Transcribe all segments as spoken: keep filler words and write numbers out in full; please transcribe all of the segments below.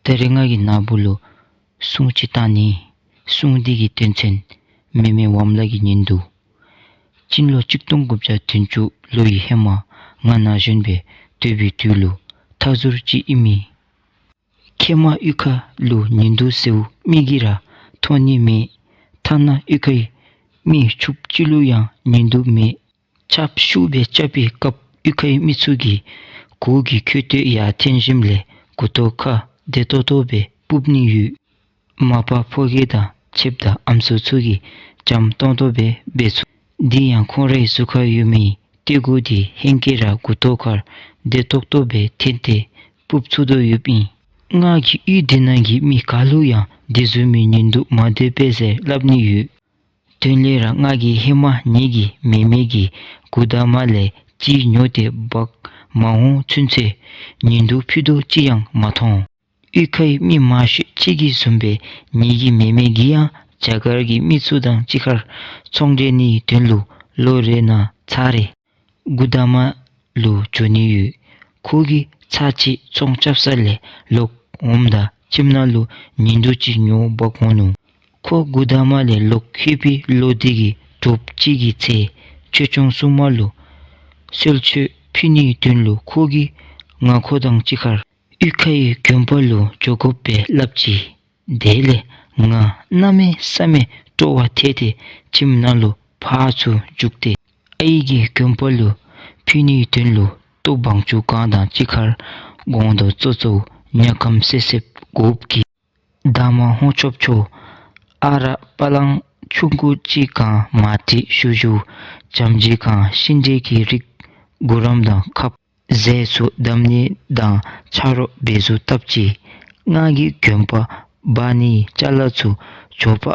ད་རེས་ང་གིས་ནཱ་བུ་ལུ་སྲུང་ཅིག་བཏང་ནི། སྲུང་འདི་གི་དོན་ཚན་མེ་མེ་ཝམ་ལ་གི་ཉིན་དུ། སྤྱི་ལོ་གཅིག་སྟོང་དགུ་བརྒྱ་བདུན་ཅུ་ལོའི་ཧེ་མ་ང་ན་གཞོན་སྦེ་སྡོད་པའི་དུས་ལུ་མཐའ་ཟུར་ཅིག་ཨིན་མི། ཁེ་མ་གཡུས་ཁ་ལུ་ཉིན་དུ་ཟེརཝ་མི་གིས་ར་མཐོང་ནི་མེད། ཐ་ན་གཡུས་ཁའི་མི་ཕྱུགཔོ་ཅིག་ལུ་ཡང་ཉིན་དུ་མེད། ཆརཔ་ཤུགས་སྦེ་རྐྱབ་པའི་སྐབས་གཡུས་ཁའི་མི་ཚུ་གིས་གོ་གི་ཁོད་སྟོད་ཡར་འཐེན་ཞིནམ་ལས་མགུ་ཏོ་ཁར་བདེ་ཏོག་ཏོ་སྦེ་སྤུབ་ནི་ཡོད། མ་པ་ཕོ་སྐྱེས་དང་ཕྱདཔ་དང་ཨམ་སྲུ་ཚུ་གིས་འཇམ་ཏོང་ཏོ་སྦེ་འབད་ཚུགས། དེ་ཡང་ཁོང་རའི་གཟུགས་ཁར་ཡོད་མི་སྟོད་གོ་དེ་ཧེང་སྐལ་ར་མགུ་ཏོ་ཁར་བདེ་ཏོག་ཏོ་སྦེ་འཐེན་ཏེ་སྤུབ་ཚུགས་དོ་ཡོདཔ་ཨིན། ང་གིས་གཡུས་འདི་ནང་གི་མི་ག་ལུ་ཡང་དེ་བཟུམ་མའི་ཉིན་དུ་མ་སྡོད་པས་ཟེར་སླབ་ནི་ཡོད། དོན་ལས་ར་ང་གིས་ཧེ་མ་ངེ་གི་མེ་མེ་གིས་མགུ་ཏོ་མ་ལས་ཅིག་ཉོ་སྟེ་འབག་མ་འོང་ཚུན་ཚོད་ཉིན་དུ་ཕུད་རྡོག་ཅིག་ཡང་མ་མཐོང་། གཡུས་ཁའི་མི་མང་ཤོས་ཅིག་གིས་བཟུམ་སྦེ་ངེ་གི་མེ་མེ་གིས་ཡང་རྒྱ་གར་གྱི་མི་ཚུ་དང་གཅིག་ཁར་ཚོང་འབྲེལ་ནིའི་དོན་ལུ་ལོ་རེ་ནང་ཚར་རེ་མགུ་ཏོ་མ་ལུ་འགྱོ་ནི་ཡོད། ཁོ་གིས་ཚར་གཅིག་ཚོང་རྐྱབ་ས་ལས་ལོག་འོངམ་ད་ཁྱིམ་ནང་ལུ་ཉིན་དུ་ཅིག་ཉོ་འབག་འོང་ནུག། ཁོ་མགུ་ཏོ་མ་ལས་ལོག་ལྷོད་པའི་ལོ་དེ་གི་དྲོ་པ་ཅིག་གི་ཚེ་ཆོས་སྐྱོང་སྲུང་མ་ལུ་གསོལ་མཆོད་ཕུལ་ནིའི་དོན་ལུ་ཁོ་གིས་ང་ཁོ་དང་གཅིག་ཁར་གཡུས་ཁའི་དགོན་པ་ལུ་འགྱོ་དགོ་པས་སླབ་ཅི། དེ་ལས་ང་གནམ་མེད་ས་མེད་སྤྲོ་བ་ཐལ་ཏེ་ཁྱིམ་ནང་ལུ་ཕར་ཚུར་རྒྱུགས་ཏེ་ཨའི་གི་དགོན་པ་ལུ་ཕུལ་ནིའི་དོན་ལུ་ལྟོ་བང་ཆུང་གང་དང་གཅིག་ཁར་སྒོང་རྡོག་ཙོག་ཙོ་ཉ་ཁམ་སེབ་སེབ་དགོཔ་གིས་འདབ་མ་ཧོང་ཆོབ་ཆོ་ཨ་རག་པ་ལང་ཆུང་ཀུ་ཅིག་གང་མར་ཏེ་ཞུ་ཞུ་བྱམས་ཅིག་གང་ཤིང་འབྲས་ཀྱི་རིགས་གུ་རམ་དང་ཁབ་ཟས་ཚུ་བསྡམ་ནི་དང་ཆ་རོགས་འབད་ཚུགས་སྟབས་ཅིག་ང་གིས་དགོན་པ་འབག་ནིའི་ཅ་ལ་ཚུ་མགྱོགས་པ་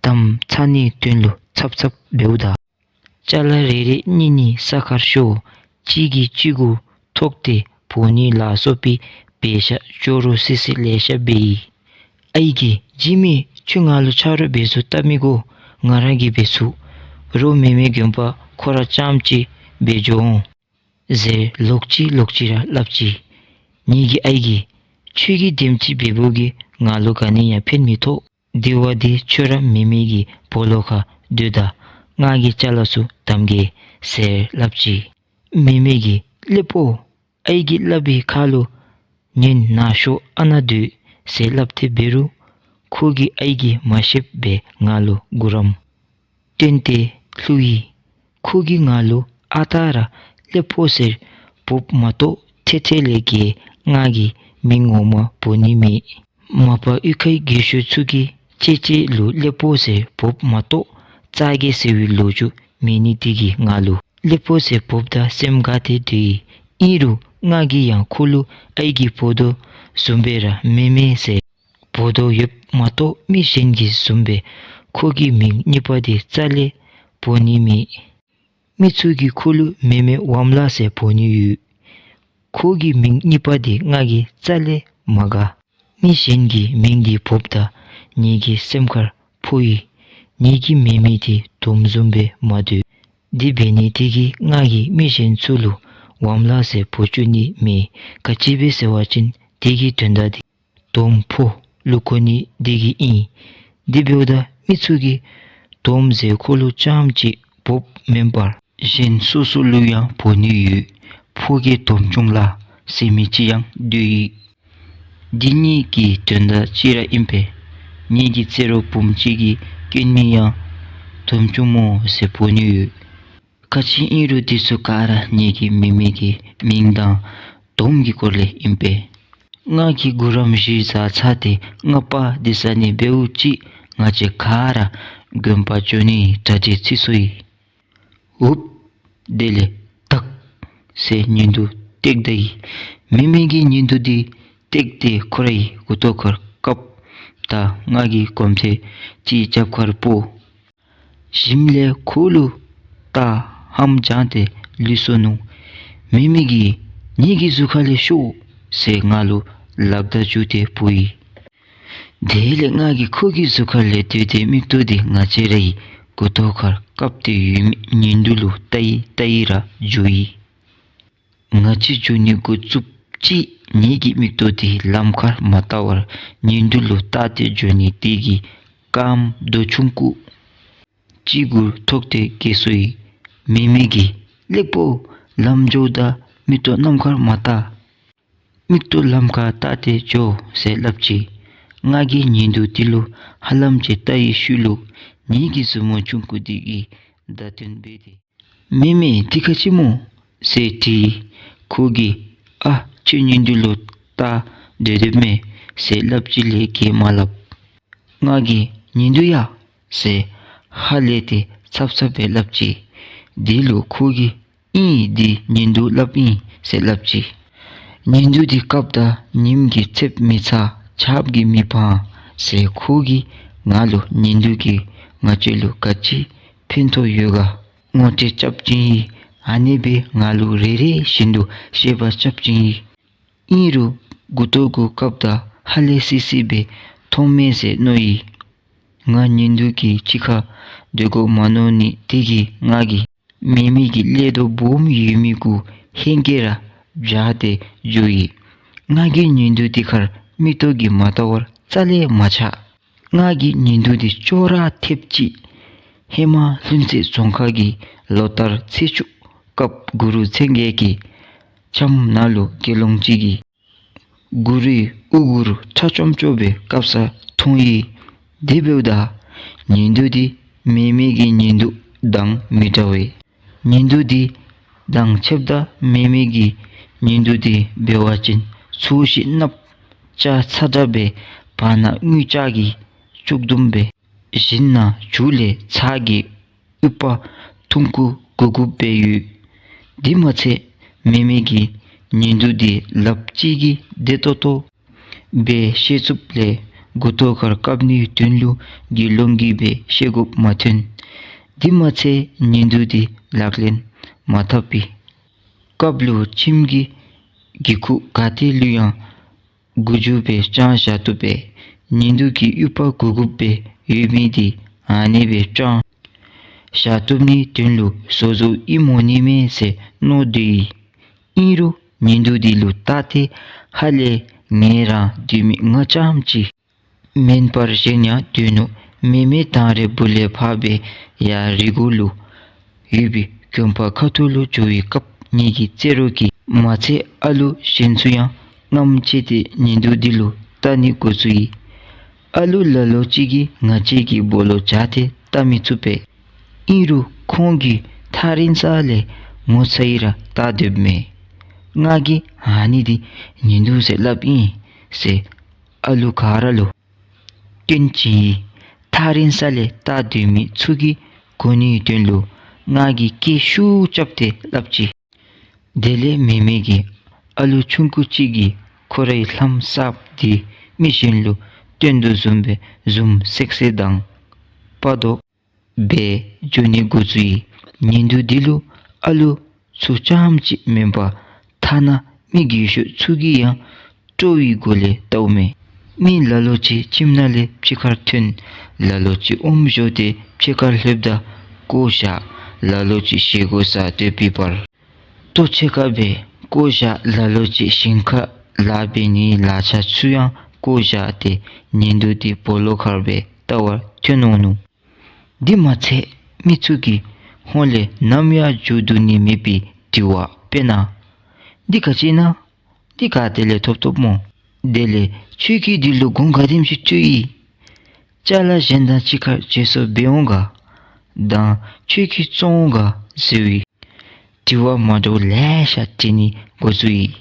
བསྡམ་ཚར་ནིའི་དོན་ལུ་ཚབ་ཚབ་འབདཝ་ད་ཅ་ལ་རེ་རེ་གཉིས་གཉིས་ས་ཁར་ཤོར་གཅིག་གིས་གཅིག་གུ་ཐོགས་ཏེ་འབོ་ནི་ལ་སོགས་པའི་འབད་བཞག་ཅོག་རོ་སི་སི་ལེ་ཤ་འབད་ཡི། ཨའི་གིས་འཇིགས་མེད་ཁྱོད་ང་ལུ་ཆ་རོགས་འབད་ཚུགས་སྟབས་མི་དགོ། ང་ར་གིས་འབད་ཚུགས། རོགས་མེ་མེ་དགོན་པ་ཁོ་ར་རྐྱངམ་ཅིག་འབད་འགྱོ་འོང་། ཟེར་ལོག་ཅི་ལོག་ཅི་ར་སླབ་ཅི། ངེ་གི་ཨའི་གིས་ཁྱོད་ཀྱིས་དེམ་ཅིག་འབདཝ་གིས་ང་ལུ་ག་ནི་ཡང་ཕན་མི་ཐོགས། དེ་བ་དེ་ཁྱོད་ར་མེ་མེ་གི་སྦོ་ལོགས་ཁར་སྡོད་ད། ང་གིས་ཅ་ལ་ཚུ་བསྡམ་གེ་ཟེར་སླབ་ཅི། མེ་མེ་གིས་སླེ་པོ་ཨའི་གིས་སླབ་པའི་ཁར་ལུ་ཉན་ནཱ་ཤོག་ཨ་ནཱ་སྡོད་ཟེར་སླབ་སྟེ་འབད་རུང་ཁོ་གིས་ཨའི་གིས་མ་ཤེསཔ་སྦེ་ང་ལུ་གུ་རམ་བཏོན་ཏེ་བསླུ་ཡི། ཁོ་གིས་ང་ལུ་ཨ་རྟག་ར་སླེ་པོ་ཟེར་འབོཝ་མ་གཏོགས་ཐེ་ཐེ་ལས་ཀྱི་ང་གི་མིང་ངོ་མ་འབོ་ནི་མེད། མ་པ་གཡུས་ཁའི་རྒས་ཤོས་ཚུ་གིས་ཅེ་ཅེ་ལུ་སླེ་པོ་ཟེར་འབོཝ་མ་གཏོགས་ཙ་གེ་ཟེར་བའི་ལོ་རྒྱུས་མེད་ནི་དེ་གིས་ང་ལུ་སླེ་པོ་ཟེར་འབོཝ་ད་སེམས་དགའ་སྟེ་སྡོད་ཡི། ཨིན་རུང་ང་གིས་ཡང་ཁོ་ལུ་ཨའི་གིས་འབོ་དོ་བཟུམ་སྦེ་ར་མེ་མེ་ཟེར་འབོ་དོ་ཡོདཔ་མ་གཏོགས་མི་གཞན་གྱིས་བཟུམ་སྦེ་ཁོ་གི་མིང་གཉིས་པ་དེ་རྩ་ལས་འབོ་ནི་མེད། མི་ཚུ་གིས་ཁོ་ལུ་མེ་མེ་ཝམ་ལ་ཟེར་འབོ་ནི་ཡོད། ཁོ་གི་མིང་གཉིས་པ་དེ་ང་གིས་རྩ་ལས་མ་དགའ། མི་གཞན་གྱིས་མིང་དེ་འབོཝ་ད་ངེ་གི་སེམས་ཁར་ཕོག་ཡི། ངེ་གི་མེ་མེ་དེ་དོམ་བཟུམ་སྦེ་མ་སྡོད། དེ་འབད་ནི་དེ་གིས་ང་གིས་མི་གཞན་ཚུ་ལུ་ཝམ་ལ་ཟེར་འབོ་བཅུག་ནི་མེད། ག་ཅི་སྦེ་ཟེར་བ་ཅིན་དེ་གི་དོན་དག་དེ་དོམ་ཕོ་ལུ་གོ་ནི་དེ་གིས་ཨིན། དེ་འབདཝ་ད་མི་ཚུ་གིས་དོམ་ཟེར་ཁོ་ལུ་རྐྱངམ་ཅིག་འབོཝ་མེན་པར་གཞན་སོ་སོ་ལུ་ཡང་འབོ་ནི་ཡོད། ཕོ་རྒྱས་དོམ་ཆུང་ལ་ཟེར་མི་ཅིག་ཡང་སྡོད་ཡི། འདི་གཉིས་ཀྱི་དོན་དག་གཅིག་ར་ཨིན་པས། ངེ་གི་རྩེད་རོགས་བུམོ་ཅིག་གི་རྐྱེན་མིང་ཡང་དོམ་ཆུང་མོ་ཟེར་འབོ་ནི་ཡོད། ག་ཅི་ཨིན་རུང་དེ་ཚུ་ག་ར་ངེ་གི་མེ་མེ་གི་མིང་དང་དོམ་གྱི་སྐོར་ལས་ཨིན་པས། ང་གིས་གུ་རམ་བཞེས་ཚར་ཚར་ཏེ་ང་པ་སྡོད་ས་ནང་འབདཝ་ཅིག་ང་བཅས་ག་ར་དགོན་པ་འགྱོ་ནིའི་གྲ་སྒྲིག་ཚར་སོ་ཡི། འུབ། དེ་ལས་ཐག་ཟེར་ཉིན་དུ་བཏེག་ད་ཡི། མེ་མེ་གིས་ཉིན་དུ་དེ་བཏེག་སྟེ་ཁོ་རའི་མགུ་ཏོ་ཁར་བཀབ། ད་ང་གིས་གོམ་ཐེངས་ཅིག་རྒྱབ་ཁར་སྤོ་ཞིནམ་ལས་ཁོ་ལུ་ད་ཧམ་བྱང་སྟེ་ལུས་སོ་ནུག། མེ་མེ་གིས་ངེ་གི་གཟུགས་ཁ་ལས་ཤོག་ཟེར་ང་ལུ་ལགཔ་དར་བཙུགས་ཏེ་འབོ་ཡི། དེ་ལས་ང་གིས་ཁོ་གི་གཟུགས་ཁ་ལས་སྡོད་དེ་མིག་ཏོ་དེ་ང་བཅས་རའི་མགུ་ཏོ་ཁར་བཀབ་སྟེ་ཡོད་མི་ཉིན་དུ་ལུ་བལྟ་ཡི་བལྟ་ཡི་ར་འགྱོ་ཡི། ང་བཅས་འགྱོ་ནི་འགོ་བཙུགསཔ་ཅིག་ ངེ་གི་མིག་ཏོ་འདི་ལམ་ཁར་མ་བལྟ་བར་ཉི་གདུགས་ལུ་བལྟ་སྟེ་འགྱོ་ནི་དེ་གིས་རྐངམ་རྡོ་ཆུང་ཀུ་ཅིག་གུར་ཐོགས་ཏེ་འགྱེལ་སོ་ཡི། མེ་མེ་གིས་ལེགས་པོ་ལམ་འགྱོཝ་ད་མིག་ཏོ་ནམ་མཁར་མ་བལྟ། མིག་ཏོ་ལམ་ཁར་བལྟ་སྟེ་འགྱོ་ཟེར་སླབ་ཅི། ང་གིས་ཉི་གདུགས་འདི་ལུ་ཧ་ལམ་ཅིག་བལྟ་བའི་ཤུལ་ལུ་ངེ་གི་མཛུབ་མོ་ཆུང་ཀུ་འདི་གིས་བརྡ་སྟོན་འབད་དེ། མེ་མེ་འདི་ག་ཅི་སྨོ་ཟེར་དྲིས། ཁོ་གིས་ཨ་ཁྱོད་ཉི་གདུགས་ལུ་བལྟ་སྡོད་སྡོདཔ་མས་ཟེར་སླབ་ཅི་ལས་གིས་མ་སླབ། ང་གིས་ཉི་གདུགས་ཡ་ཟེར་ཧ་ལས་ཏེ་ཚབ་ཚབ་སྦེ་སླབ་ཅི། དེ་ལུ་ཁོ་གིས་ཨིན་འདི་ཉི་གདུགས་སླབ་ཨིན་ཟེར་སླབ་ཅི། ཉི་གདུགས་འདི་བཀབ་ད་ཉིམ་གིས་ཚེབ་མི་ཚ་ཆརཔ་གིས་མི་ཕངས་ཟེར་ཁོ་གིས་ང་ལུ་ཉི་གདུགས་ཀྱིས་ང་བཅས་ལུ་ག་ཅི་ཕན་ཐོགས་ཡོད་ག་ངོ་སྤྲོད་རྐྱབ་བྱིན་ཡི། ཨ་ནི་སྦེ་ང་ལུ་རེ་རེ་བཞིན་དུ་བཤད་པ་རྐྱབ་བྱིན་ཡི། ཨིན་རུང་མགུ་ཏོ་གུ་བཀབ་ད་ཧ་ལས་སི་སི་སྦེ་མཐོངམ་མས་ཟེར་མནོ་ཡི། ང་ཉི་གདུགས་ཀྱི་ཕྱི་ཁར་སྡོད་དགོ་མ་མནོ་ནི་དེ་གིས་ང་གིས་མེ་མེ་གི་ཀླད་དོ་སྦོམ་ཡོད་མི་གུ་ཧེང་སྐལ་ར་བྱག་སྟེ་འགྱོ་ཡི། ང་གིས་ཉི་གདུགས་འདི་ཁར་མིག་ཏོ་གིས་མ་བལྟ་བར་རྩ་ལས་མ་ཆགས། ང་གིས་ཉི་གདུགས་འདི་ཅོག་ར་འཐདཔ་ཅིག་ཧེ་མ་ལྷུན་རྩེ་རྫོང་ཁག་གི་ལོ་ལྟར་ཚེས་བཅུ་སྐབས་གུ་རུ་མཚན་བརྒྱད་ཀྱི་འཆམ་ནང་ལུ་དགེ་སློང་ཅིག་གིས་གུ་རུའི་དབུ་གུར་ཁྲ་ཅོམ་ཅོ་སྦེ་བཀབ་ས་མཐོང་ཡི། དེ་འབདཝ་ད་ཉི་གདུགས་འདི་མེ་མེ་གི་ཉི་གདུགས་དང་མི་འདྲ་བས། ཉི་གདུགས་འདི་དང་ཕྱདཔ་ད་མེ་མེ་གི་ཉི་གདུགས་འདི་འབད་བ་ཅིན་ཚུ་ཞིང་གནགཔོ་སྐྱ་ཚ་དྲགས་སྦེ་བར་ན་དངུལ་ལྕགས་ཀྱི་ལྕུག་དུམ་སྦེ་བཞིན་ན་བྱུག་ལས་ཚར་གྱི་ཨུཏྤལ་ཐུང་ཀུ་གུག་གུགཔ་སྦེ་ཡོད། དེ་མ་ཚད་མེ་མེ་གི་ཉི་གདུགས་འདི་ལགཔ་ཅིག་གིས་བདེ་ཏོག་ཏོ་སྦེ་བཤེད་ཚུགསཔ་ལས་མགུ་ཏོ་ཁར་བཀབ་ནིའི་དོན་ལུ་དགེ་སློང་གིས་སྦེ་བཤེད་དགོཔ་མ་ཐོན། དེ་མ་ཚད་ཉི་གདུགས་འདི་ལག་ལེན་མ་འཐབ་པའི་སྐབས་ལུ་ཁྱིམ་གྱི་གི་ཁུག་ག་ཏེ་ལུ་ཡང་མགུ་མཇུག་སྦེ་དཔྱང་བཞག་བཏུབ་པས། ཉི་གདུགས་ཀྱི་ཨུཏྤལ་གུག་གུགཔ་སྦེ་ཡོད་མི་འདི་ཨ་ནི་སྦེ་དཔྱང་བཞག་བཏུབ་ནིའི་དོན་ལུ་བཟོ་བཟོཝ་ཨིན་མོ་ནི་མས་ཟེར་མནོ་སྡོད་ཡི། ཨིན་རུང་ཉི་གདུགས་འདི་ལུ་བལྟ་སྟེ་ཧ་ལས་ངལ་རངས་སྡོད་མི་ང་རྐྱངམ་ཅིག་མེན་པར་གཞན་ཡང་སྡོད་ནུག། མེ་མེ་དང་རེ་སྦུག་ལས་ཕར་སྦེ་ཡར་རི་གུ་ལུ་ཡོད་པའི་དགོན་པ་ཁ་ཐུག་ལུ་འགྱོ་བའི་སྐབས་ངེ་གི་རྩེད་རོགས་ཀྱིས་མ་ཚད་ཨ་ལུ་གཞན་ཚུ་ཡང་རྔམ་ཆེ་སྟེ་ཉི་གདུགས་འདི་ལུ་བལྟ་ནི་འགོ་བཙུགས་ཡི། ཨ་ལུ་ལ་ལོ་ཅིག་གིས་ང་བཅས་ཀྱི་སྦོ་ལོགས་བྱག་སྟེ་བལྟ་མི་ཚུགས་པས། ཨིན་རུང་ཁོང་གིས་ཐག་རིང་ས་ལས་ངོ་ཚ་ཡི་ར་བལྟ་སྡོདཔ་མས། ང་གིས་ཨ་ནི་འདི་ཉི་གདུགས་ཟེར་སླབ་ཨིན་ཟེར་ཨ་ལུ་ག་ར་ལུ་སྟོན་བྱིན་ཡི། ཐག་རིང་ས་ལས་བལྟ་སྡོད་མི་ཚུ་གིས་གོ་ནིའི་དོན་ལུ་ང་གིས་སྐད་ཤུགས་རྐྱབ་སྟེ་སླབ་ཅི། དེ་ལས་མེ་མེ་གི་ཨ་ལུ་ཆུང་ཀུ་ཅིག་གིས་ཁོ་རའི་ལྷམ་གསརཔ་འདི་མི་གཞན་ལུ་སྟོན་དོ་བཟུམ་སྦེ་འཛུམ་སེག་སེ་དང་པ་དོ་སྦེ་འགྱོ་ནི་འགོ་བཙུགས་ཡི། ཉིན་དུས་འདི་ལུ་ཨ་ལུ་ཚུ་རྐྱངམ་ཅིག་མེན་པར་ཐ་ན་མི་རྒས་ཤོས་ཚུ་གིས་ཡང་སྤྲོ་བའི་སྒོ་ལས་བལྟཝ་མས། མི་ལ་ལུ་ཅིག་ཁྱིམ་ནང་ལས་ཕྱི་ཁར་ཐོན། ལ་ལུ་ཅིག་ཨོམ་བཞོ་སྟེ་ཕྱི་ཁར་ལྷོདཔ་ད་བཀོ་བཞག། ལ་ལུ་ཅིག་བཞེས་སྒོ་ཟ་སྡོད་པའི་བར་ལྟོ་ཆས་ཁར་སྦེ་བཀོ་བཞག། ལ་ལུ་ཅིག་ཞིང་ཁར་ལཱ་འབད་ནིའི་ལག་ཆས་ཚུ་ཡང་བཀོ་བཞག་སྟེ་ཉིན་དུས་འདི་སྦོ་ལོགས་ཁར་སྦེ་བལྟ་བར་ཐོན་འོང་ནུག། འདི་མ་ཚད་མི་ཚུ་གིས་ཧོངས་ལས་ནམ་ཡང་མཇུག་བསྡུ་ནི་མེད་པའི་དྲི་བ་དཔེར་ན། འདི་ག་ཅི་ཨིན་ན། འདི་ག་ཏེ་ལས་ཐོབ་ཐོབ་སྨོ། དེ་ལས་ཁྱོད་ཀྱིས་འདི་ལུ་གོང་ག་དེམ་ཅིག་སྤྲོད་ཡི། ཅ་ལ་གཞན་དང་གཅིག་ཁར་བརྗེ་སོར་འབད་འོང་ག། དང་ཁྱོད་ཀྱིས་བཙོང་འོང་ག་ཟེར་བའི་དྲི་བ་མ་འདྲཝ་ལེ་ཤ་དྲི་ནི་འགོ་བཙུགས་ཡི།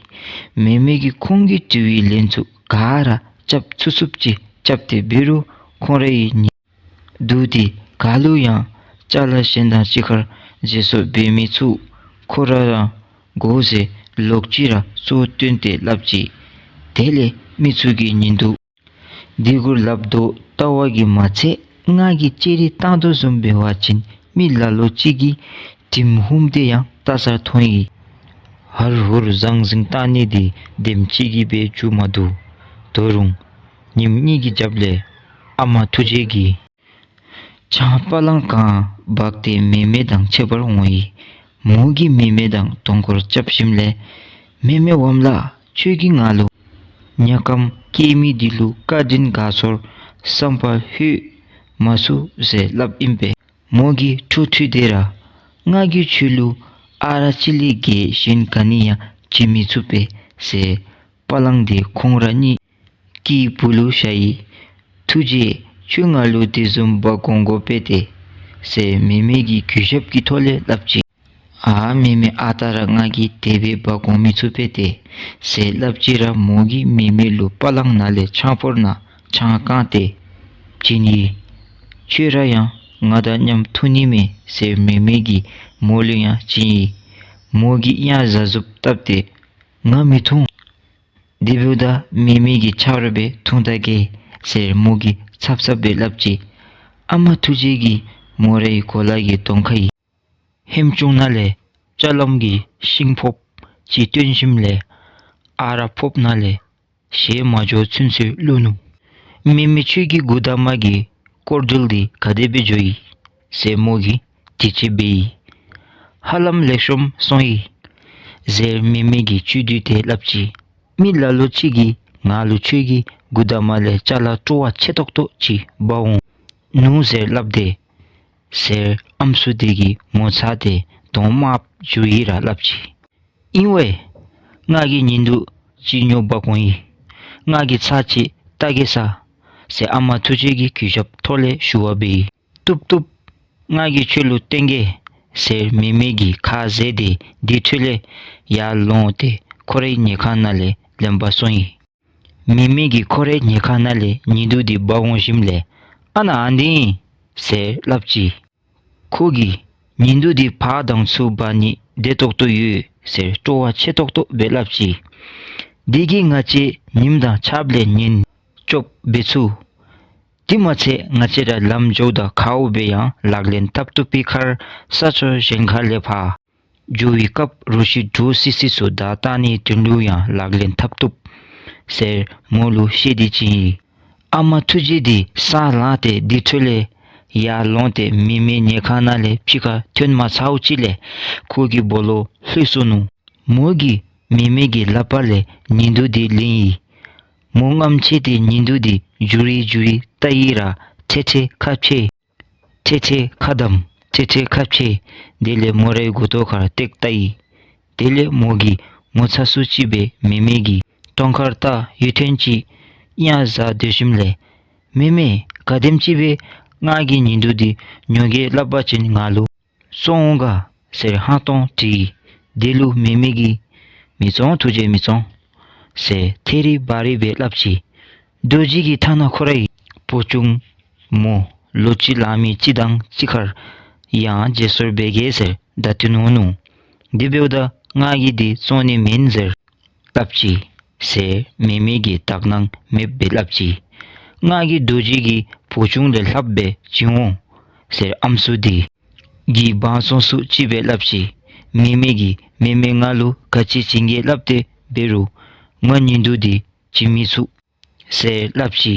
མེ་མེ་གིས་ཁོང་གི་དྲི་བའི་ལན་ཚུ་ག་ར་རྐྱབ་ཚུགས་ཚུགསཔ་ཅིག་རྐྱབ་སྟེ་འབད་རུང་ཁོང་རའི་ཉིན་དུས་འདི་ག་ལུ་ཡང་ཅ་ལ་གཞན་དང་གཅིག་ཁར་བརྗེ་སོར་འབད་མི་ཚུགས། ཁོ་ར་ར་དགོ་ཟེར་ལོག་ཅི་ར་གཙོ་བོ་བཏོན་ཏེ་སླབ་ཅི། དེ་ལས་མི་ཚུ་གིས་ཉིན་དུས་འདི་གུ་སླབ་དོ་བལྟ་བ་གིས་མ་ཚད་ང་གིས་ཅེ་རེ་བཏང་དོ་བཟུམ་འབད་བ་ཅིན་མི་ལ་ལུ་ཅིག་གིས་དྲིམ་ཧུམ་སྟེ་ཡང་བལྟ་སར་མཐོང་ཡི། ཧར་ཧུར་ཟང་ཟིང་བཏང་ནི་འདི་དེམ་ཅིག་གིས་འབད་བཅུག་མ་བཏུབ། ད་རུང་ཉིནམ་གཉིས་ཀྱི་རྒྱབ་ལས་ཨ་མ་ཐུགས་རྗེ་གིས་ཆང་པ་ལང་གང་འབག་སྟེ་མེ་མེ་དང་ཕྱད་པར་འོང་ཡི། མོ་གིས་མེ་མེ་དང་གདོང་སྐོར་རྐྱབ་ཞིནམ་ལས་མེ་མེ་ཝམ་ལ་ཁྱོད་ཀྱིས་ང་ལུ་ ཉ་སྐམ་སྐྱེས་མི་འདི་ལུ་བཀའ་དྲིན་དགའ་ཚོར་བསམ་པ་ལྷོད་མ་ཚུགས་ཟེར་སླབ་ཨིན་པས། མོ་གིས་འཕྲོ་མཐུད་དེ་ར་ང་གིས་ཁྱོད་ལུ་ཨ་རག་གཅིག་ལས་བརྒལ་གཞན་ག་ནི་ཡང་བྱིན་མི་ཚུགས་པས་ཟེར་པ་ལང་དེ་ཁོང་ར་གཉིས་ཀྱི་སྦུག་ལུ་བཞག་ཡི། ཐུགས་རྗེ་ཆེ། ཁྱོད་ང་ལུ་དེ་བཟུམ་འབག་འོང་དགོ་པས་ཏེ་ཟེར་མེ་མེ་གིས་གུས་ཞབས་ཀྱི་ཐོག་ལས་སླབ་ཅི། ཨ་མེ་མེ་ཨ་རྟག་ར་ང་གིས་དེ་སྦེ་འབག་འོང་མི་ཚུགས་པས་ཏེ་ཟེར་སླབ་ཅི་ར་མོ་གིས་མེ་མེ་ལུ་པ་ལང་ནང་ལས་ཆང་ཕོར་ནང་ཆང་བཀང་སྟེ་བྱིན་ཡི། ཁྱོད་ར་ཡང་ང་དང་མཉམ་འཐུང་ནི་མས་ཟེར་མེ་མེ་གིས་མོ་ལུ་ཡང་བྱིན་ཡི། མོ་གིས་ཡང་གཟབ་གཟབ་བཏབ་སྟེ་ང་མི་འཐུང་། དེ་འབདཝ་ད་མེ་མེ་གིས་ཆ་རོགས་སྦེ་འཐུང་ད་གེ་ཟེར་མོ་གིས་ཚབ་ཚབ་སྦེ་སླབ་ཅི། ཨ་མ་ཐུགས་རྗེ་གིས་མོ་རའི་གོ་ལ་གི་གདོང་ཁ་ཡི་ཧེམ་ཅུང་ནང་ལས་ཅ་ལམ་གྱི་ཤིང་ཕོརཔ་ཅིག་བཏོན་ཞིནམ་ལས་ཨ་རག་ཕོརཔ་ནང་ལས་བཞེས་མ་འགྱོ་ཚུན་ཚོད་བླུགས་ནུག། མེ་མེ་ཁྱོད་ཀྱི་མགུ་ཏོ་མ་གི་སྐོར་རྡོལ་འདི་ག་དེ་སྦེ་འགྱོ་ཡི་ཟེར་མོ་གིས་དྲི་དཔྱད་འབད་ཡི། ཧ་ལམ་ལེགས་ཤོམ་སོང་ཡི་ཟེར་མེ་མེ་གིས་བཅུད་བསྡུས་ཏེ་སླབ་ཅི། མི་ལ་ལུ་ཅིག་གིས་ང་ལུ་ཁྱོད་ཀྱི་མགུ་ཏོ་མ་ལས་ཅ་ལ་སྤྲོ་བ་ཆེ་ཏོག་ཏོ་ཅིག་འབག་འོང་ནུག་ཟེར་སླབ་དེས་ཟེར་ཨམ་སྲུ་དེ་གིས་ངོ་ཚ་སྟེ་གདོང་དམརཔོ་འགྱུར་ཡི་ར་སླབ་ཅི། ཨིན་ཝའེ། ང་གིས་ཉི་གདུགས་ཅིག་ཉོ་འབག་འོང་ཡི། ང་གིས་ཚར་ཅིག་བལྟ་གེ་ས་ཟེར་ཨ་མ་ཐུགས་རྗེ་གིས་གུས་ཞབས་ཐོག་ལས་ཞུ་བ་འབད་ཡི། བཏུབ་བཏུབ། ང་གིས་ཁྱོད་ལུ་སྟོན་གེ་ཟེར་མེ་མེ་གིས་ཁ་བཟེད་དེ་དེ་འཕྲོ་ལས་ཡར་ལོང་སྟེ་ཁོ་རའི་ཉལ་ཁང་ནང་ལས་ལེན་པར་སོང་ཡི། མེ་མེ་གིས་ཁོ་རའི་ཉལ་ཁང་ནང་ལས་ཉི་གདུགས་དེ་འབག་འོང་ཞིནམ་ལས་ཨ་ནཱ་ཨ་འདི་ཨིན་ཟེར་སླབ་ཅི། ཁོ་གིས་ཉི་གདུགས་འདི་ཕར་དང་ཚུར་འབག་ནི་བདེ་ཏོག་ཏོ་ཡོད་ཟེར་སྤྲོ་བ་ཆེ་ཏོག་ཏོ་སྦེ་སླབ་ཅི། དེ་གིས་ང་བཅས་ཉིམ་དང་ཆརཔ་ལས་ཉེན་སྐྱོབ་འབད་ཚུགས། དེ་མ་ཚད་ང་བཅས་ར་ལམ་འགྱོཝ་ད་ག་འོག་སྦེ་ཡང་ལག་ལེན་འཐབ་བཏུབ་པའི་ཁར་ས་ཕྱོགས་གཞན་ཁ་ལས་ཕར་འགྱོ་བའི་སྐབས་རུ་ཤི་འདྲོག་སི་སི་ཚུ་བདའ་བཏང་ནིའི་དོན་ལུ་ཡང་ལག་ལེན་འཐབ་བཏུབ་ཟེར་མོ་ལུ་བཤད་དེ་བྱིན་ཡི། ཨ་མ་ཐུགས་རྗེ་དེ་ས་ལངས་ཏེ་དེ་འཕྲོ་ལས་ཡར་ལོང་སྟེ་མེ་མེ་ཉལ་ཁང་ནང་ལས་ཕྱི་ཁར་ཐོན་མ་ཚརཝ་ཅིག་ལས་ཁོ་གི་སྦོ་ལོགས་ལྷོད་སོ་ནུག། མོ་གིས་མེ་མེ་གི་ལག་པ་ལས་ཉི་གདུགས་དེ་ལེན་ཡི། མོ་རྔམ་ཆེ་སྟེ་ཉི་གདུགས་དེ་འགྱུར་རི་འགྱུར་རི་བལྟ་ཡི་ར་ཐེ་ཐེ་ཁ་ཕྱེ། ཐེ་ཐེ་ཁ་བསྡམས། ཐེ་ཐེ་ཁ་ཕྱེ། དེ་ལས་མོ་རའི་མགུ་ཏོ་ཁར་བཏེག་བལྟ་ཡི། དེ་ལས་མོ་གིས་ངོ་ཚ་སུ་ཅིག་སྦེ་མེ་མེ་གི་གདོང་ཁར་བལྟ་ཡུདཔ་ཐེངས་ཅིག་གཡང་ཟ་སྡོད་ཞིནམ་ལས་མེ་མེ་ག་དེམ་ཅིག་སྦེ་ང་གིས་ཉི་གདུགས་དེ་ཉོ་གེ་སླབ་པ་ཅིན་ང་ལུ་བཙོང་འོང་ག་ཟེར་ཧང་སྟོང་དྲིས། དེ་ལུ་མེ་མེ་གིས་མི་བཙོང་ཐུགས་རྗེ་མི་བཙོང་ཟེར་ཐད་རི་བ་རི་སྦེ་སླབ་ཅི། རྡོ་རྗེ་གིས་ཐ་ན་ཁོ་རའི་བུ་ཆུང་མོ་ལོ་གཅིག་ལང་མི་ཅིག་དང་གཅིག་ཁར་ཡང་བརྗེ་སོར་འབད་གེ་ཟེར་བརྡ་སྟོན་འོང་ནུག། དེ་འབདཝ་ད་ང་གིས་དེ་བཙོང་ནི་མེན་ཟེར་སླབ་ཅི་ཟེར་མེ་མེ་གིས་དག་སྣང་མེདཔ་སྦེ་སླབ་ཅི། ང་གིས་རྡོ་རྗེ་གི་བུ་ཆུང་ལས་ལྷགཔ་སྦེ་བྱིན་འོང་ཟེར་ཨམ་སྲུ་དེ་གིས་བང་བཙོང་སུ་ཅིག་སྦེ་སླབ་ཅི། མེ་མེ་གིས་མེ་མེ་ང་ལུ་ག་ཅི་བྱིན་གེ་སླབ་སྟེ་འབད་རུང་ང་ཉི་གདུགས་དེ་བྱིན་མི་ཚུགས་ཟེར་སླབ་ཅི།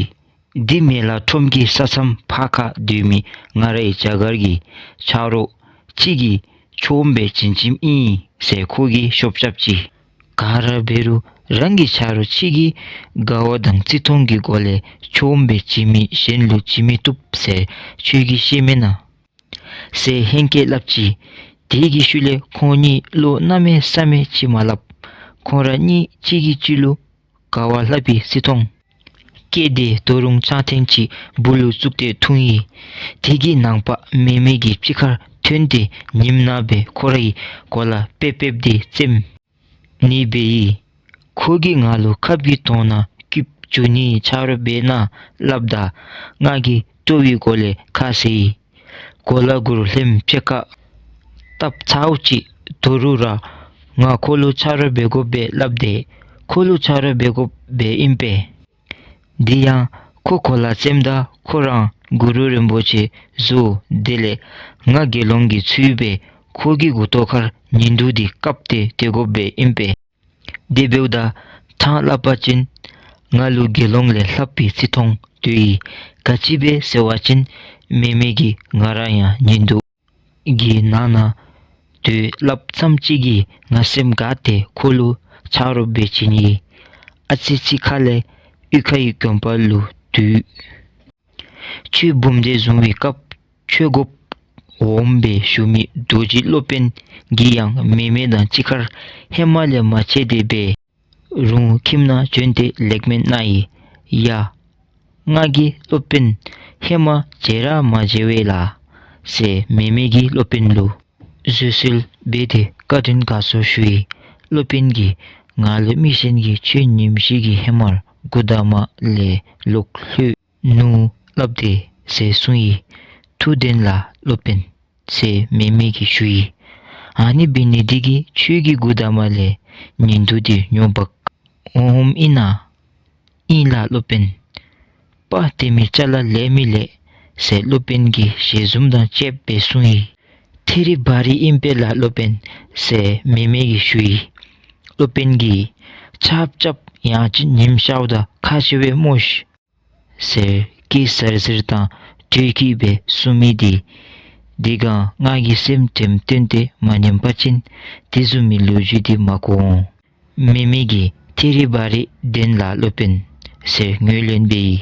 དེ་མེ་ལྷ་ཁྲོམ་གྱི་ས་མཚམས་ཕར་ཁ་སྡོད་མི་ང་རའི་རྒྱ་གར་གྱི་ཆ་རོགས་ཅིག་གིས་ཆོམ་སྦེ་བྱིན་བྱིནམ་ཨིན་ཟེར་ཁོ་གིས་ཤོབ་རྐྱབ་ཅི། ག་ར་འབད་རུང་རང་གི་ཆ་རོགས་ཅིག་གིས་དགའ་བ་དང་བརྩི་མཐོང་གི་སྒོ་ལས་ཆོམ་སྦེ་བྱིན་མི་གཞན་ལུ་བྱིན་མི་བཏུབ་ཟེར་ཁྱོད་ཀྱིས་ཤེས་མེན་ན་ཟེར་ཧེང་སྐལ་སླབ་ཅི། དེ་གི་ཤུལ་ལས་ཁོང་གཉིས་བློ་གནམ་མེད་ས་མེད་ཅིག་མ་སླབ། ཁོང་ར་གཉིས་གཅིག་གིས་གཅིག་ལུ་དགའ་བ་ལྷག་པའི་བརྩི་མཐོང་བསྐྱེད་དེ་དོ་རུང་ཆང་ཐེངས་ཅིག་སྦུག་ལུ་བཙུགས་ཏེ་འཐུང་ཡི། དེ་གི་ནངས་པ་མེ་མེ་གིས་ཕྱི་ཁར་ཐོན་ཏེ་ཉིམ་ནང་སྦེ་ཁོ་རའི་གོ་ལ་པེབ་པེབ་དེ་བཙེམ་ནི་འབད་ཡི། ཁོ་གིས་ང་ལུ་ཁབ་ཀྱི་དོང་ནང་སྐྱིབས་འགྱོ་ནིའི་ཆ་རོགས་འབད་གནང་སླབ་ད་ང་གིས་སྤྲོ་བའི་སྒོ་ལས་ཁ་བཟེད་ཡི། གོ་ལ་གུར་ལྷནམ་ཕྱེད་ཀ་བཏབ་ཚརཝ་ཅིག་དོ་རུང་ར་ང་ཁོ་ལུ་ཆ་རོགས་འབད་དགོཔ་སྦེ་སླབ་སྟེ་ཁོ་ལུ་ཆ་རོགས་འབད་དགོཔ་སྦེ་ཨིན་པས། དེ་ཡང་ཁོ་གོ་ལ་བཙེམ་ད་ཁོ་ར་གུ་རུ་རིན་པོ་ཆེ་བཟོ། དེ་ལས་ང་དགེ་སློང་གི་ཚུལ་སྦེ་ཁོ་གི་མགུ་ཏོ་ཁར་ཉི་གདུགས་དེ་བཀབ་སྟེ་སྡོད་དགོཔ་སྦེ་ཨིན་པས། དེ་འབདཝ་ད་ཐང་སླབ་པ་ཅིན་ང་ལུ་དགེ་སློང་ལས་ལྷག་པའི་བརྩི་མཐོང་དོ་ཡི། ག་ཅི་སྦེ་ཟེར་བ་ཅིན་མེ་མེ་གིས་ང་ར་ཡང་ཉི་གདུགས་ཀྱི་ནང་ན་སྡོད་སླབ་ཙམ་ཅིག་གིས་ང་སེམས་དགའ་སྟེ་ཁོ་ལུ་ཆ་རོགས་འབད་བྱིན་ཡི། ཨ་ཙི་ཅིག་ཁ་ལས་གཡུས་ཁའི་དགོན་པ་ལུ་འདུས། ཆོས་འབུམ་སྡེ་བཟུང་བའི་སྐབས་ཆོས་སྒོ་འོགམ་སྦེ་བཞུགས་མི་རྡོ་རྗེ་སློབ་དཔོན་གྱིས་ཡང་མེ་མེ་དང་གཅིག་ཁར་ཧེ་མ་ལས་མ་ཕྱད་དེ་འབད་རུང་ཁྱིམ་ནང་བྱོན་ཏེ་ལེགས་སྨོན་གནང་ཡི། ཡ། ང་གིས་སློབ་དཔོན་ཧེ་མ་མཇལ་ར་མ་མཇལ་བས་ལགས་ཟེར་མེ་མེ་གིས་སློབ་དཔོན་ལུ་བཟོད་གསོལ་འབད་དེ་བཀའ་དྲིན་དགའ་ཚོར་ཞུ་ཡི། སློབ་དཔོན་གྱིས་ང་ལུ་མི་གཞན་གྱིས་ཆོས་ཉམས་བཞེས་ཀྱི་ཧེ་མར་མགུ་ཏོ་མ་ལས་ལོག་ལྷོད་ནུག་སླབ་དེས་ཟེར་གསུངས་ཡི། ཐུགས་བདེན་ལགས་སློབ་དཔོན་ཟེར་མེ་མེ་གིས་ཞུ་ཡི། ཨ་ནི་འབད་ནི་འདི་གིས་ཁྱོད་ཀྱི་མགུ་ཏོ་མ་ལས་ཉི་གདུགས་འདི་ཉོ་འབག་འོང་འོངམ་ཨིན་ན། ཨིན་ལགས་སློབ་དཔོན། པ་དེ་མི་ཅ་ལ་ལེགས་མི་ལེགས་ཟེར་སློབ་དཔོན་གྱིས་ཞལ་འཛུམ་དང་བཅསཔ་སྦེ་གསུངས་ཡི། ཐེ་རི་བ་རི་ཨིན་པས་ལགས་སློབ་དཔོན་ཟེར་མེ་མེ་གིས་ཞུ་ཡི། སློབ་དཔོན་གྱིས་ཆབ་ཆབ་ཡང་ཅིན་ཉིམ་ཤརཝ་ད་ཁ་ཤེས་པས་སྨོ་ཤིག་ཟེར་སྐད་ཟར་ཟིར་དང་དྲོད་སྐྱེད་སྦེ་གསུངས་མི་འདི་འདི་གང་ང་གིས་སེམས་དྲན་བཏོན་ཏེ་མ་ཉན་པ་ཅིན་དེ་བཟུམ་མའི་ལོ་རྒྱུས་འདི་མ་གོ་འོང་། མེ་མེ་གིས་ཐེ་རི་བ་རི་བདེན་ལགས་སློབ་དཔོན་ཟེར་ངོས་ལེན་འབད་ཡི།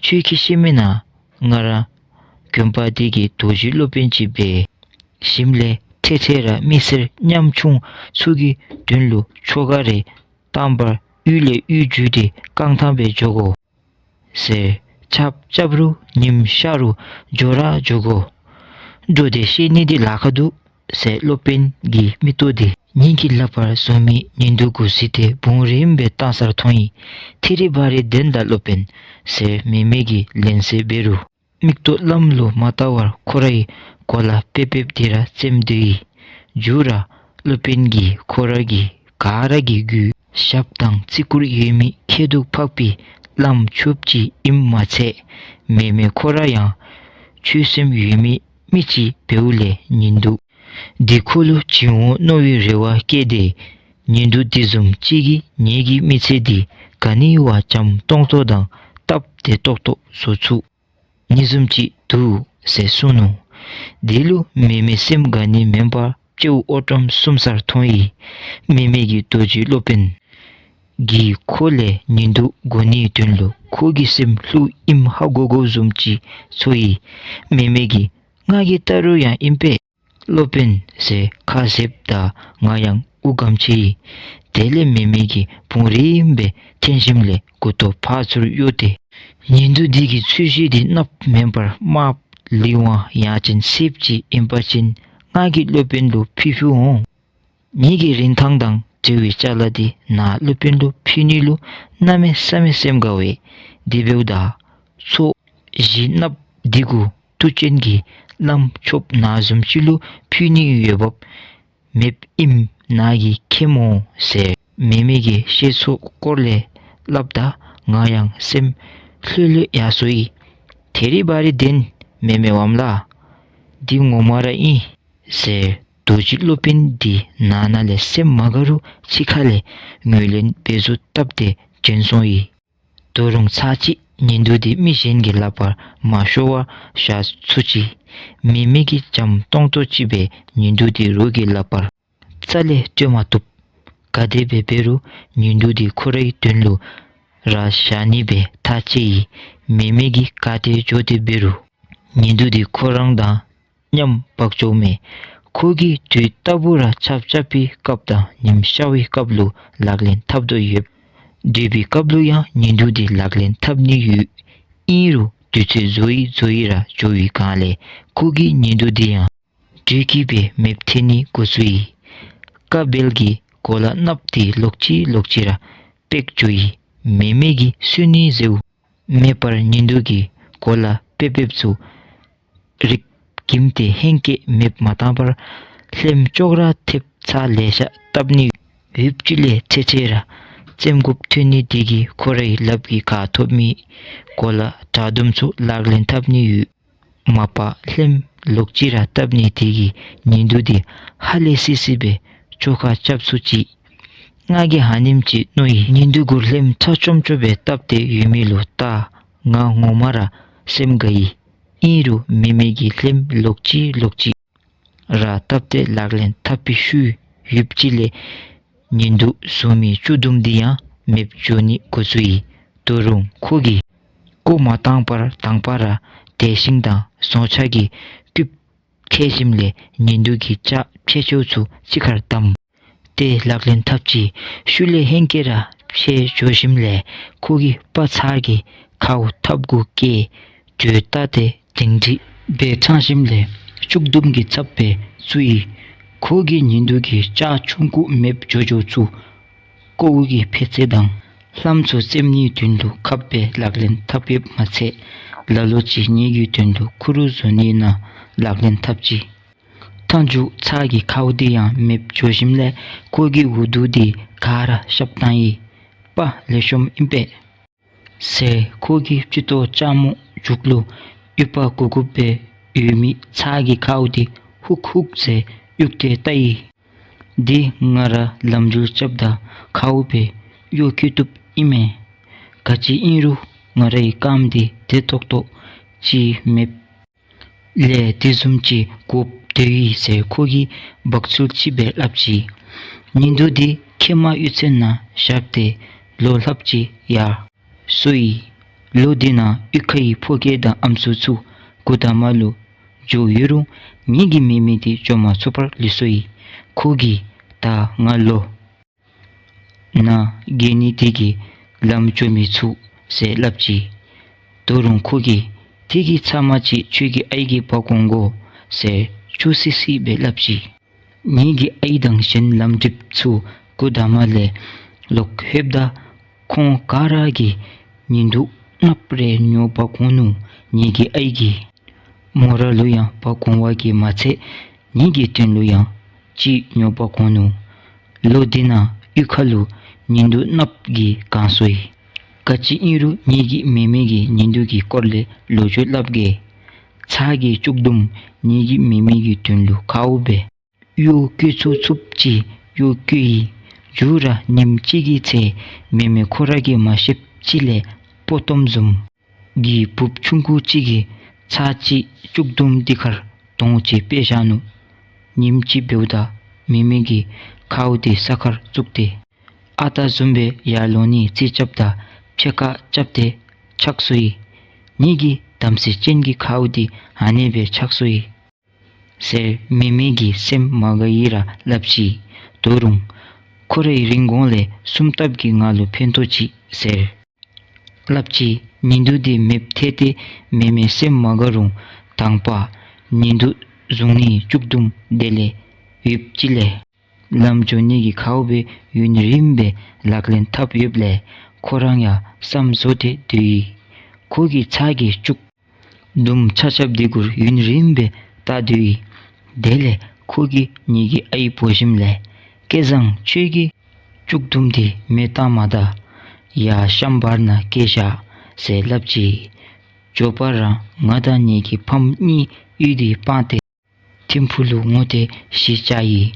ཁྱོད་ཀྱིས་ཤེས་མེན་ན། ང་ར་དགོན་པ་འདི་གི་རྡོ་རྗེ་སློབ་དཔོན་ཅིག་འབད་ཞིནམ་ལས་ཐེངས་ཐེངས་ར་མི་སེར་ཉམ་ཆུང་ཚུ་གི་དོན་ལུ་ཆོ་ག་རེ་བཏང་པར་གཡུས་ལས་གཡུས་བརྒྱུད་དེ་རྐང་ཐང་སྦེ་འགྱོ་དགོ་ཟེར། ཆབ་ཆབ་རུང་ཉིམ་ཤར་རུང་འགྱོ་ར་འགྱོ་དགོ། འགྲོ་སྟེ་ཤེས་ནི་འདི་ལཱ་ཁག་འདུག་ཟེར་སློབ་དཔོན་གྱི་མིག་ཏོ་འདི་ངེ་གི་ལག་པར་བཟུང་མི་ཉི་གདུགས་གུ་གཟིགས་ཏེ་བུང་རིངམ་སྦེ་བཏང་སར་མཐོང་ཡི། ཐེ་རི་བ་རི་བདེན་ལགས་སློབ་དཔོན་ཟེར་མེ་མེ་གིས་ལན་གསལ་འབད་རུང་མིག་ཏོ་ལམ་ལུ་མ་བལྟ་བར་ཁོ་རའི་གོ་ལ་པེབ་པེབ་དེ་ར་བཙེམ་སྡོད་ཡི། མཇུག་ར་སློབ་དཔོན་གྱིས་ཁོ་ར་གི་ག་ར་གི་རྒྱུ་ཞབས་དང་བརྩི་བཀུར་ཡོད་མི་མཁས་གྲུབ་འཕགས་པའི་བླམ་ཆོསཔ་ཅིག་ཨིནམ་མ་ཚད་མེ་མེ་ཁོ་ར་ཡང་ཆོས་སེམས་ཡོད་མི་མི་ཅིག་འབདཝ་ལས་ཉི་གདུགས་འདི་ཁོ་ལུ་བྱིན་འོང་མནོ་བའི་རེ་བ་བསྐྱེད་དེ་ཉི་གདུགས་འདི་བཟུམ་ཅིག་གིས་ངེ་གི་མི་ཚེ་འདི་ག་ནི་བ་འཇམ་ཏོང་ཏོ་དང་སྟབས་བདེ་ཏོག་ཏོ་བཟོ་ཚུགས་ནི་བཟུམ་ཅིག་འདུག་ཟེར་གསུངས་ནུག། དེ་ལུ་མེ་མེ་སེམས་དགའ་ནི་མེན་པར་སྤྱི་བོ་ཨོ་ཏོམ་སུམ་སར་མཐོང་ཡི། མེ་མེ་གིས་རྡོ་རྗེ་སློབ་དཔོན་གྱིས་ཁོ་ལས་ཉི་གདུགས་དགོ་ནིའི་དོན་ལུ་ཁོ་གི་སེམས་ལྷུག་ཨིནམ་ཧ་གོ་དགོཔ་བཟུམ་ཅིག་ཚོར་ཡི། མེ་མེ་གིས་ང་གིས་བལྟ་རུང་ཡང་ཨིན་པས་སློབ་དཔོན་ཟེར་ཁ་བཟེད་ད་ང་ཡང་དབུགས་སྒམ་ཆད་ཡི། དེ་ལས་མེ་མེ་གིས་བུང་རིངམ་སྦེ་འཐེན་ཞིནམ་ལས་མགུ་ཏོ་ཕར་ཚུར་གཡོ་སྟེ་ཉི་གདུགས་འདི་གི་ཚོས་གཞི་འདི་གནགཔོ་མེན་པར་དམརཔོ་ལི་ཝང་ཡང་ཅིན་སེརཔོ་ཅིག་ཨིན་པ་ཅིན་ང་གིས་སློབ་དཔོན་ལུ་ཕུལ་ཕུལ་འོང་། ངེ་གི་རིན་ཐང་དང་བྲལ་བའི་ཅ་ལ་འདི་ནཱ་སློབ་དཔོན་ལུ་ཕུལ་ནི་ལུ་གནམ་མེད་ས་མེད་སེམས་དགའ་བས། དེ་འབདཝ་ད་ཚོས་གཞི་གནགཔོ་འདི་གུ་ཐུགས་ཅན་གྱི་བླམ་ཆོསཔ་ནཱ་བཟུམ་ཅིག་ལུ་ཕུལ་ནི་ཡོདཔ་མེདཔ་ཨིནམ་ནཱ་གིས་མཁྱེནམ་འོང་ཟེར་མེ་མེ་གིས་ཤེས་སོ་སྐོར་ལས་སླབ་ད་ང་ཡང་སེམས་ལྷོད་ལྷོད་ཡར་སོ་ཡི། ཐེ་རི་བ་རི་བདེན་མེ་མེ་བམ་ལགས། འདི་ངོ་མ་ར་ཨིན་ཟེར་རྡོ་རྗེ་སློབ་དཔོན་འདི་ནང་ན་ལས་སེམས་མ་དགའ་རུང་ཕྱི་ཁ་ལས་ངོས་ལེན་འབད་ཚུགས་བཏབ་སྟེ་བྱོན་སོང་ཡི། ད་རུང་ཚར་གཅིག་ཉི་གདུགས་འདི་མི་གཞན་གྱི་ལག་པར་མ་ཤོར་བར་བཞག་ཚུགས་ཅི། མེ་མེ་གིས་འཇམ་ཏོང་ཏོ་ཅིག་སྦེ་ཉི་གདུགས་འདི་རོགས་ཀྱི་ལག་པར་རྩ་ལས་སྤྲོད་མ་བཏུབ། ག་དེ་སྦེ་འབད་རུང་ཉི་གདུགས་འདི་ཁོ་རའི་དོན་ལུ་ར་བཞག་ནི་སྦེ་ཐག་བཅད་ཡི། མེ་མེ་གིས་ག་ཏེ་འགྱོ་སྟེ་འབད་རུང་ཉི་གདུགས་འདི་ཁོ་ར་དང་མཉམ་འབག་འགྱོཝ་མས། ཁོ་གིས་དུས་རྟག་བུ་ར་ཆརཔ་རྐྱབ་པའི་སྐབས་དང་ཉིམ་ཤར་བའི་སྐབས་ལུ་ལག་ལེན་འཐབ་དོ་ཡོདཔ། སྡོད་པའི་སྐབས་ལུ་ཡང་ཉི་གདུགས་འདི་ལག་ལེན་འཐབ་ནི་ཡོད། ཨིན་རུང་དུས་ཚོད་འཛོལ་ཡི་འཛོལ་ཡི་ར་འགྱོ་བའི་སྒང་ལས་ཁོ་གིས་ཉི་གདུགས་འདི་ཡང་དྲོད་སྐྱེད་སྦེ་མེདཔ་ཐལ་ནི་འགོ་བཙུགས་ཡི། ཀ་བེལ་གྱིས་གོ་ལ་གནགཔོ་འདི་ལོག་ཅི་ལོག་ཅི་ར་སྤེག་འགྱོ་ཡི། མེ་མེ་གིས་སུན་ནི་བཟོཝ་མེད་པར་ཉི་གདུགས་ཀྱི་གོ་ལ་པེབ་པེབ་ཚུ་རིག་གིམ་སྟེ་ཧེང་སྐལ་མེདཔ་མ་བཏང་པར་ལྷནམ་ཅོག་ར་འཐདཔ་ཚར་ལེ་ཤ་བཏབ་ནི་ཡོདཔ་ཅིག་ལས་ཐེངས་ཐེངས་ར་བཙེམ་དགོཔ་ཐོན་ནི་དེ་གིས་ཁོ་རའི་ལགཔ་གི་ཁར་ཐོབ་མི་གོ་ལ་དྲག་དུམ་ཚུ་ལག་ལེན་འཐབ་ནི་ཡོད། མ་པ་ལྷནམ་ལོག་ཅི་ར་བཏབ་ནི་དེ་གིས་ཉི་གདུགས་འདི་ཧ་ལས་སི་སི་སྦེ་བཅོ་ཁ་རྐྱབ་ཚུགས་ཅི། ང་གིས་ཧ་ནེམ་ཅིག་མནོ་ཡི། ཉི་གདུགས་གུ་ལྷནམ་ཁྲ་ཅོམ་ཅོ་སྦེ་བཏབ་སྟེ་ཡོད་མི་ལུ་བལྟ་ང་ངོ་མ་ར་སེམས་དགའ་ཡི། ཨིན་རུང་མེ་མེ་གིས་ལྷནམ་ལོག་ཅི་ལོག་ཅི་ར་བཏབ་སྟེ་ལག་ལེན་འཐབ་པའི་ཤུལ་ཡུདཔ་ཅིག་ལས་ཉི་གདུགས་བཟུང་མི་བཅུད་དུམ་འདི་ཡང་ མེདཔ་འགྱོ་ནི་འགོ་བཙུགས་ཡི། ད་རུང་ཁོ་གིས་བཀོ་མ་བཏང་བར་དང་པ་ར་དེ་ཤིང་དང་ཟོང་ཆ་གི་སྐུདཔ་ཁྱེར་ཞིནམ་ལས་ཉི་གདུགས་ཀྱི་ལྕགས་ཕྱེད་ཅོག་ཚུ་གཅིག་ཁར་བསྡམས་ཏེ་ལག་ལེན་འཐབ་ཅི། ཤུལ་ལས་ཧེང་སྐལ་ར་ཕྱེ་འགྱོ་ཞིནམ་ལས་ཁོ་གིས་སྤ་ཚར་གྱི་ཁཝ་ཐབ་གུ་བཀལ་དྲོད་བཏབ་སྟེ་དིང་སྒྲིག་སྦེ་དྲངས་ཞིནམ་ལས་ལྕུག་དུམ་གྱི་ཚབ་སྦེ་བཙུགས་ཡི། ཁོ་གིས་ཉི་གདུགས་ཀྱི་ལྕགས་ཆུང་ཀུ་མེདཔ་འགྱོ་འགྱོཝ་ཚུ་ཀོཝ་གི་འཕེལ་ཚད་དང་ལྷམ་ཚུ་བཙེམ་ནིའི་དོན་ལུ་ཁབ་སྦེ་ལག་ལེན་འཐབ་ཡོདཔ་མ་ཚད་ལ་ལུ་ཅིག་ཉིད་ཀྱི་དོན་ལུ་ཁུ་རུ་བཟོ་ནི་ནང་ལག་ལེན་འཐབ་ཅི། མཐའ་མཇུག་ཚར་གྱི་ཁཝ་འདི་ཡང་མེདཔ་འགྱོ་ཞིནམ་ལས་ཁོ་གིས་འུ་སྡུག་འདི་ག་ར་བཤགས་བཏང་ཡི། པ་ལེགས་ཤོམ་ཨིན་པས་ཟེར་ཁོ་གིས་སྤྱི་ཏོག་ལྕགས་མོ་མཇུག་ལུ་ཡུ་བ་གུག་གུགཔ་སྦེ་ཡོད་མི་ཚར་གྱི་ཁཝ་འདི་ཧུག་ཧུག་ཟེར་གཡུག་སྟེ་བལྟ་ཡི། འདི་ང་ར་ལམ་འགྱུར་རྐྱབ་ད་ཁཝ་སྦེ་གཡོག་བཀོལ་བཏུབ་ཨིན་མས། ག་ཅི་ཨིན་རུང་ང་རའི་རྐངམ་འདི་བདེ་ཏོག་ཏོ་ཅིག་མེདཔ་ལས་དེ་བཟུམ་ཅིག་དགོཔ་སྡོད་ཡི་ཟེར་ཁོ་གིས་འབག་ཚུལ་ཅིག་སྦེ་སླབ་ཅི། ཉི་གདུགས་འདི་ཁྱེད་མ་གཡུས་ཚན་ནང་བཞག་སྟེ་ལོ་ལྷགཔ་ཅིག་ཡར་སོ་ཡི། ལོ་འདི་ནང་གཡུས་ཁའི་ཕོ་སྐྱེས་དང་ཨམ་སྲུ་ཚུ་གུ་དམ་ལུ་འགྱོ་ཡོད་རུང་ངེ་གི་མེ་མེ་འདི་འགྱོ་མ་ཚུགས་པར་ལུས་སོ་ཡི། ཁོ་གིས་ད་ང་ལོ་ནང་རྒས་ནི་དེ་གིས་ལམ་འགྱོ་མི་ཚུགས་ཟེར་སླབ་ཅི། ད་རུང་ཁོ་གིས་དེ་གི་ཚབ་མ་ཅིག་ཁྱོད་ཀྱི་ཨའི་གིས་འབག་འོང་དགོ་ཟེར་ཆུ་སི་སི་སྦེ་སླབ་ཅི། ངེ་གི་ཨའི་དང་གཞན་ལམ་འགྲིགཔ་ཚུ་གུ་དམ་ལས་ལོག་ལྷོདཔ་ད་ཁོང་ག་ར་གིས་ཉི་གདུགས་གནགཔོ་རེ་ཉོ་འབག་འོང་ནུག། ངེ་གི་ཨའི་གིས་མོ་ར་ལུ་ཡང་འབག་འོང་བ་གིས་མ་ཚད་ངེ་གི་དོན་ལུ་ཡང་ཅིག་ཉོ་འབག་འོང་ནུག། ལོ་འདི་ནང་གཡུས་ཁ་ལུ་ཉི་གདུགས་གནགཔོ་གིས་གང་སོ་ཡི། ག་ཅི་ཨིན་རུང་ངེ་གི་མེ་མེ་གིས་ཉི་གདུགས་ཀྱི་སྐོར་ལས་ལོ་རྒྱུས་སླབ་གེ། ཚར་གྱི་ལྕུག་དུམ་ངེ་གི་མེ་མེ་གི་དོན་ལུ་ཁཝ་སྦེ་གཡོག་བཀོལ་ཚུགས་ཚུགསཔ་ཅིག་གཡོག་བཀོལ་ཡི། མཇུག་ར་ཉིནམ་གཅིག་གི་ཚེ་མེ་མེ་ཁོ་ར་གིས་མ་ཤེསཔ་ཅིག་ལས་སྤོ་ཏོམ་བཟུམ་གྱི་འབུཔ་ཆུང་ཀུ་ཅིག་གིས་ཚར་གཅིག་ལྕུག་དུམ་འདི་ཁར་དོང་ཅིག་སྤེལ་བཞག་ནུག། ཉིནམ་གཅིག་འབདཝ་ད་མེ་མེ་གིས་ཁཝ་འདི་ས་ཁར་བཙུགས་ཏེ་ཨ་རྟག་བཟུམ་སྦེ་ཡར་ལོང་ནི་རྩིས་རྐྱབ་ད་ཕྱེད་ཀ་རྐྱབ་སྟེ་ཆག་སོ་ཡི། ངེ་གི་དམ་ཚིག་ཅན་གྱི་ཁཝ་འདི་ཨ་ནེ་སྦེ་ཆག་སོ་ཡི་ཟེར་མེ་མེ་གི་སེམས་མ་དགའ་ཡི་ར་སླབ་ཅི། ད་རུང་ཁོ་རའི་རིན་གོང་ལས་གསུམ་ལྟབ་ཀྱིས་ང་ལུ་ཕན་ཐོགས་ཅི་ཟེར་སླབ་ཅི། ཉི་གདུགས་འདི་མེདཔ་ཐལ་ཏེ་མེ་མེ་སེམས་མ་དགའ་རུང་དང་པ་ཉི་གདུགས་བཟུང་ནི་ལྕུག་དུམ་དེ་ལས་ཡོདཔ་ཅིག་ལས་ལམ་འགྱོ་ནི་གི་ཁཝ་སྦེ་ཡུན་རིངམོ་སྦེ་ལག་ལེན་འཐབ་ཡོདཔ་ལས་ཁོ་ར་ཡང་བསམ་བཟོ་སྟེ་སྡོད་ཡི། ཁོ་གིས་ཚར་གྱི་ལྕུག་དུམ་ཆ་ཁྱབ་འདི་གུར་ཡུན་རིངམོ་སྦེ་བལྟ་སྡོད་ཡི། དེ་ལས་ཁོ་གིས་ངེ་གི་ཨའི་འབོ་ཞིནམ་ལས་སྐལ་བཟང་ཁྱོད་ཀྱིས་ལྕུག་དུམ་འདི་མེ་བཏང་མ་ད་ཡར་ཤམ་བར་ན་བཀལ་བཞག་ཟེར་སླབ་ཅི། མགྱོགས་པ་ར་ང་དང་ངེ་གི་ཕམ་གཉིས་གཡུས་འདི་སྤངས་ཏེ་ཐིམ་ཕུ་ལུ་འོང་སྟེ་གཞིས་ཆགས་ཡི།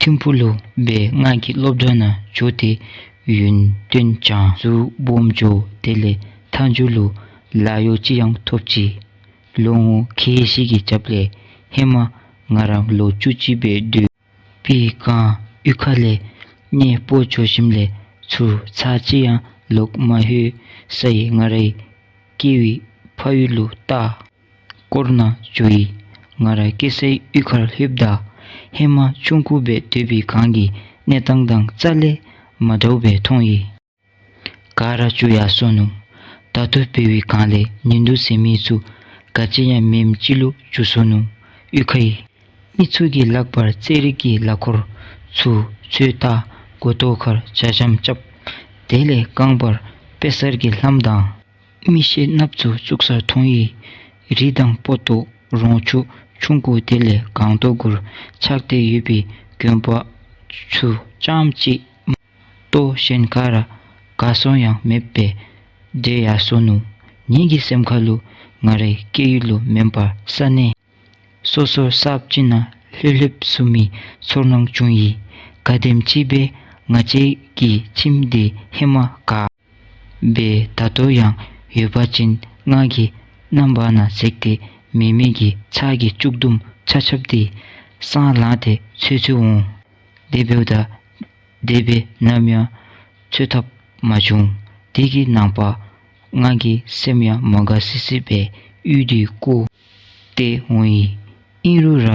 ཐིམ་ཕུ་ལུ་སྦེ་ང་གིས་སློབ་གྲྭ་ནང་འགྱོ་སྟེ་ཡུན་བཏོན་བྱང་ཟུར་སྦོམ་འགྱོ། དེ་ལས་མཐའ་མཇུག་ལུ་ལཱ་གཡོག་ཅིག་ཡང་ཐོབ་ཅི། ལོ་ངོ་ཁལ་བཞི་གི་རྒྱབ་ལས་ཧེ་མ་ང་ར་ལོ་བཅུ་གཅིག་སྦེ་སྡོད་པའི་སྒང་གཡུས་ཁ་ལས་གནས་སྤོ་འགྱོ་ཞིནམ་ལས་ཚུར་ཚར་གཅིག་ཡང་ལོག་མ་ལྷོད་ས་ཡི་ང་རའི་སྐྱེ་བའི་ཕ་ཡུལ་ལུ་ལྟ་སྐོར་ནང་འགྱོ་ཡི། ང་ར་སྐྱེ་སའི་གཡུས་ཁར་ལྷོདཔ་ད་ཧེ་མ་ཆུང་ཀུ་སྦེ་སྡོད་པའི་སྒང་གི་གནས་སྟངས་དང་རྩ་ལས་མ་འདྲཝ་སྦེ་མཐོང་ཡི། ག་ར་འགྱུར་ཡར་སོ་ནུག། ད་ལྟོ་འབད་བའི་སྒང་ལས་ཉི་གདུགས་ཟེར་མི་ཚུ་ག་ཅི་ཡང་མེནམ་ཅིག་ལུ་འགྱུར་སོ་ནུག། གཡུས་ཁའི་མི་ཚུ་གི་ལག་པར་རྩེད་རིགས་ཀྱི་ལག་འཁོར་ཚུ་ཚོད་ལྟ་མགུ་ཏོ་ཁར་ཇ་ཞྭམོ་རྐྱབ། དེ་ལས་རྐང་པར་དཔེ་གསར་གྱི་ལྷམ་དང་མིག་ཤེལ་གནགཔོ་ཚུ་བཙུགས་སར་མཐོང་ཡི། རི་དང་སྤོ་ཏོ་རོང་ཆུ་ཆུང་ཀུ་དེ་ལས་སྒང་ཏོག་གུར་ཆགས་ཏེ་ཡོད་པའི་དགོན་པ་ཚུ་རྐྱངམ་ཅིག་མ་གཏོགས་གཞན་ག་ར་ག་སོང་ཡང་མེདཔ་སྦེ་བསྒྲལ་ཡར་སོ་ནུག། ངེ་གི་སེམས་ཁ་ལུ་ང་རའི་སྐྱེ་ཡུལ་ལུ་མེན་པར་ས་གནས་སོ་སོ་གསརཔ་ཅིག་ནང་ལྷོད་ལྷོདཔ་བཟུམ་མའི་ཚོར་སྣང་བྱུང་ཡི། ག་དེམ་ཅིག་སྦེ་ང་བཅས་ཀྱི་ཁྱིམ་འདི་ཧེ་མ་ག་སྦེ་ད་ལྟོ་ཡང་ཡོད་པ་ཅིན་ང་གིས་རྣམ་པ་ནང་འཛེགས་ཏེ་མེ་མེ་གི་ཚར་གྱི་ལྕུག་དུམ་ཆ་ཁྱབ་འདི་སྲང་ལངས་ཏེ་འཚོལ་འཚོལ་འོང་། དེ་འབདཝ་ད་དེ་སྦེ་ནམ་ཡང་འཚོལ་ཐབས་ མ་བྱུང་། དེ་གི་ནངས་པ་ང་གི་སེམས་ཡང་མ་དགའ་སི་སི་སྦེ་ཡུལ་དེ་བསྐོར་ཏེ་འོང་ཡི། ཨིན་རུང་ར་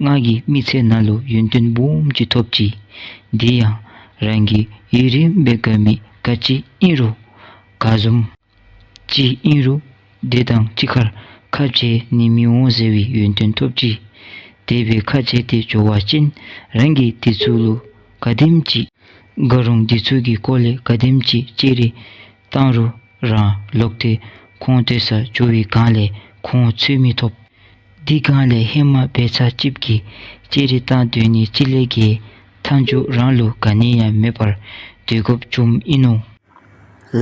ང་གི་མི་ཚེ་ནང་ལུ་ཡོན་ཏན་སྦོམ་ཅིག་ཐོབ་ཅི། དེ་ཡང་རང་གི་ཡུན་རིངམོ་སྦེ་དགའ་མི་ག་ཅི་ཨིན་རུང་ག་བཟུམ་ཅིག་ཨིན་རུང་དེ་དང་གཅིག་ཁར་ཁ་འབྱལ་ནི་མི་འོང་ཟེར་བའི་ཡོན་ཏན་ཐོབ་ཅི། དེ་སྦེ་ཁ་འབྱལ་ཏེ་འགྱོ་བ་ཅིན་རང་གིས་དེ་ཚུ་ལུ་ག་དེམ་ཅིག་དགའ་རུང་དེ་ཚུ་གི་སྐོར་ལས་ག་དེམ་ཅིག་ཅེ་རེ་བཏང་རུང་རང་ལོག་སྟེ་ཁོང་སྡོད་སར་འགྱོ་བའི་སྒང་ལས་ཁོང་འཚོལ་མི་ཐོབ། དེ་སྒང་ལས་ཧེ་མ་འབད་ཚར་ཅིག་གི་ཅེ་རེ་བཏང་སྡོད་ནི་ཅིག་ལས་གི་མཐའ་མཇུག་རང་ལུ་ག་ནི་ཡང་མེད་པར་སྡོད་དགོཔ་བྱུངམ་ཨིན་ནོ།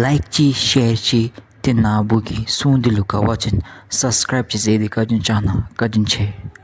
ལའིཀ་ཅིག་ཤེར་ཅིག་ཏེ་ནཱ་བུ་གི་སྲུང་འདི་ལུ་དགའ་བ་ཅིན་སབ་སི་ཀརའིབ་ཅིག་མཛད་དེ་བཀའ་དྲིན་བསྐྱང་གནང་། བཀའ་དྲིན་ཆེ།